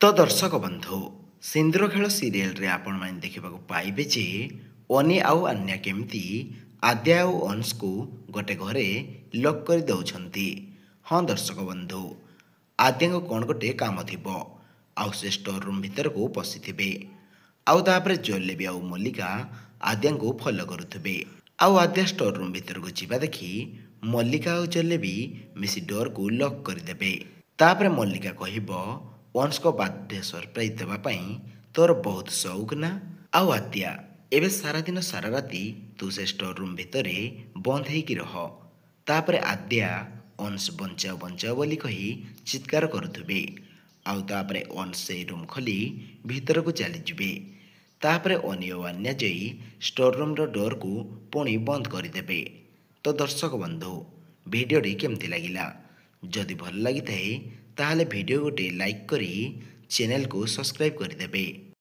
ତ ଦର୍ଶକ ବନ୍ଧୁ, ସିନ୍ଦୁର ଖେଳ ସିରିଏଲରେ ଆପଣମାନେ ଦେଖିବାକୁ ପାଇବେ ଯେ ଅନି ଆଉ ଆନ୍ୟା କେମିତି ଆଦ୍ୟା ଆଉ ଅଂଶକୁ ଗୋଟେ ଘରେ ଲକ୍ କରି ଦେଉଛନ୍ତି। ହଁ ଦର୍ଶକ ବନ୍ଧୁ, ଆଦ୍ୟାଙ୍କ କ'ଣ ଗୋଟେ କାମ ଥିବ ଆଉ ସେ ଷ୍ଟୋର ରୁମ୍ ଭିତରକୁ ପଶିଥିବେ, ଆଉ ତାପରେ ଜଲେବି ଆଉ ମଲ୍ଲିକା ଆଦ୍ୟାଙ୍କୁ ଫଲୋ କରୁଥିବେ। ଆଉ ଆଦ୍ୟା ଷ୍ଟୋର ରୁମ୍ ଭିତରକୁ ଯିବା ଦେଖି ମଲ୍ଲିକା ଆଉ ଜଲେବି ମିଶି ଡୋରକୁ ଲକ୍ କରିଦେବେ। ତାପରେ ମଲ୍ଲିକା କହିବ, ଅଂଶଙ୍କ ବାର୍ଥଡେ ସରପ୍ରାଇଜ୍ ଦେବା ପାଇଁ ତୋର ବହୁତ ସଉକ ନା? ଆଉ ଆଦ୍ୟା, ଏବେ ସାରାଦିନ ସାରା ରାତି ତୁ ସେ ଷ୍ଟୋର ରୁମ୍ ଭିତରେ ବନ୍ଦ ହେଇକି ରହ। ତାପରେ ଆଦ୍ୟା ଅଂଶ ବଞ୍ଚାଅ ବଞ୍ଚାଅ ବୋଲି କହି ଚିତ୍କାର କରୁଥିବେ, ଆଉ ତାପରେ ଅଂଶ ସେଇ ରୁମ୍ ଖୋଲି ଭିତରକୁ ଚାଲିଯିବେ। ତାପରେ ଅନି ଓ ଆନ୍ୟା ଯାଇ ଷ୍ଟୋର ରୁମ୍ର ଡୋରକୁ ପୁଣି ବନ୍ଦ କରିଦେବେ। ତ ଦର୍ଶକ ବନ୍ଧୁ, ଭିଡ଼ିଓଟି କେମିତି ଲାଗିଲା? ଯଦି ଭଲ ଲାଗିଥାଏ ତାହେଲେ ଭିଡ଼ିଓ ଗୋଟେ ଲାଇକ୍ କରି ଚ୍ୟାନେଲକୁ ସବସ୍କ୍ରାଇବ୍ କରିଦେବେ।